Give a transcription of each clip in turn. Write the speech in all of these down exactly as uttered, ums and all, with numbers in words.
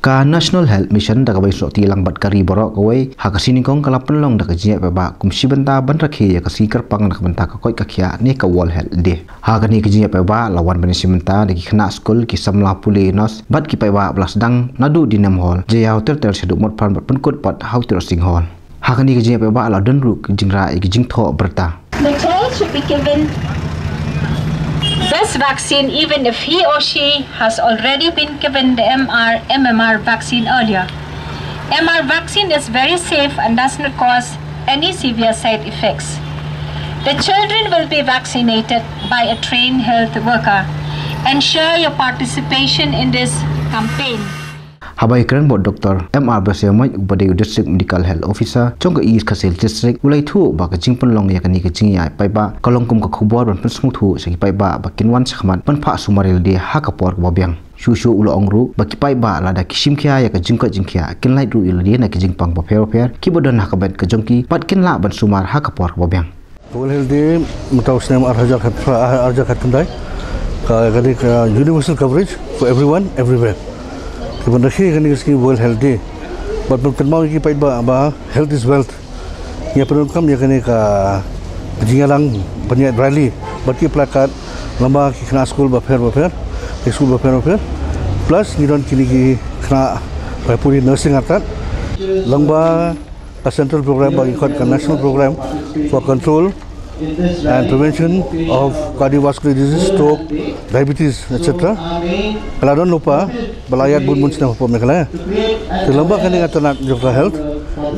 Ka National Health Mission da kaba ïasnoh ti lang bad ka ri baroh kawei ha ka sngi nyngkong ka la pynlong da ka jingïaid paidbah kum shi bynta ban rakhe ïa ka sngi kyrpang na ka bynta ka koit ka khiah ne ka World Health Day. Ha kane ka jingïaid paidbah la wan ban ïashim bynta da ki khynnah skul, ki samla pule, nurse bad ki paidbah ba la sdang naduh Dinem Hall, jia ha u Ter Ter shaduh Motphran bad pynkut pat ha u Tyrosing Hall. Ha kane ka jingïaid paidbah la don ruh ka jingrah ïa ka jingthoh byrta. The child should be given this vaccine even if he or she has already been given the M R, M M R vaccine earlier. M R vaccine is very safe and does not cause any severe side effects. The children will be vaccinated by a trained health worker. Ensure your participation in this campaign. Haba ïakren bad u Doktor M R Basaiawmoit uba dei u District Medical Health Officer jong ka East Khasi Hills District, u la ïathuh ba ka jingpynlong ïa kane ka jingïaid paidbah ka long kum ka khubor ban pynsngewthuh sha ki paidbah ba kin wan shakhmat ban phah sumar ïa lade ha ka por kaba biang. Shuh shuh u la ong ruh ba ki paidbah lada ki shim khia ïa ka jingkoit jingkhiah kin lait ruh ïa lade na ki jingpang bapher bapher kiba don ha ka met ka jong ki bad kin lah ban sumar ha ka por kaba biang. World Health Day mynta u snem ar hajar khat phra, ar hajar khat khyndai. Ka, ka dei ka universal coverage for everyone, everywhere. Te ban rakhe kane ka sngi World Health Day bad ban kynmaw ïa ki paidbah ba health is wealth. Ngi pyndonkam ïa kane ka jingïalang ban ïaid rally bad ki placard lyngba ki khynnah skul bapher bapher, ki skul bapher bapher. Plus ngi don kine ki khynnah ba pule nursing artat lyngba ka central program ba ki khot ka National Program for Control and Prevention of Cardiovascular Disease, Stroke, Diabetes, et cetera. Ka la don lypa ba la ïaid bun bun snem hapoh Meghalaya. Te lyngba kane ka tnat jong ka health,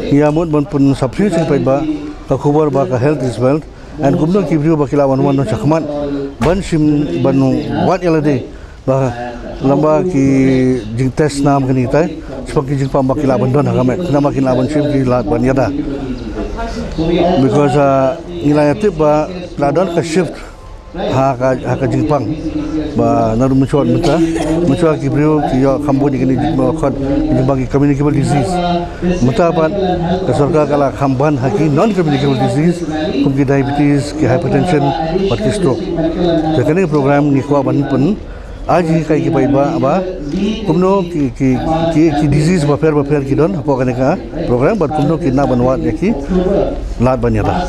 ngi ïa mut ban pynsaphriang sha ki paidbah ka khubor ba ka health is wealth. And kumno ki briew ba ki lah ban wan shakhmat ban shim, ban wad ïa lade ba lyngba ki jingtest nam kane katai, shaphang ki jingpang ba ki lah ban don ha ka met, khnang ba ki lah ban shim, ki lah ban ïada. Because, ah, ngi la ïatip ba la don ka shift ha ka, ha ka jingpang ba naduh mynshuwa mynta, mynshuwa ki briew ki ïoh kham bun ïa kine ki jingpang, ki jingpang ki communicable disease. Mynta pat ka sorkar ka la kham ban ha ki non communicable disease kum ki diabetes, ki hypertension bad ki stroke. Te kane ka program ngi kwah ban pyn ai jinghikai ki paidbah ba kumno ki, ki, ki, ki disease bapher bapher ki don hapoh kane ka program bad kumno ki lah ban wad ïa ki, lad ban ïada.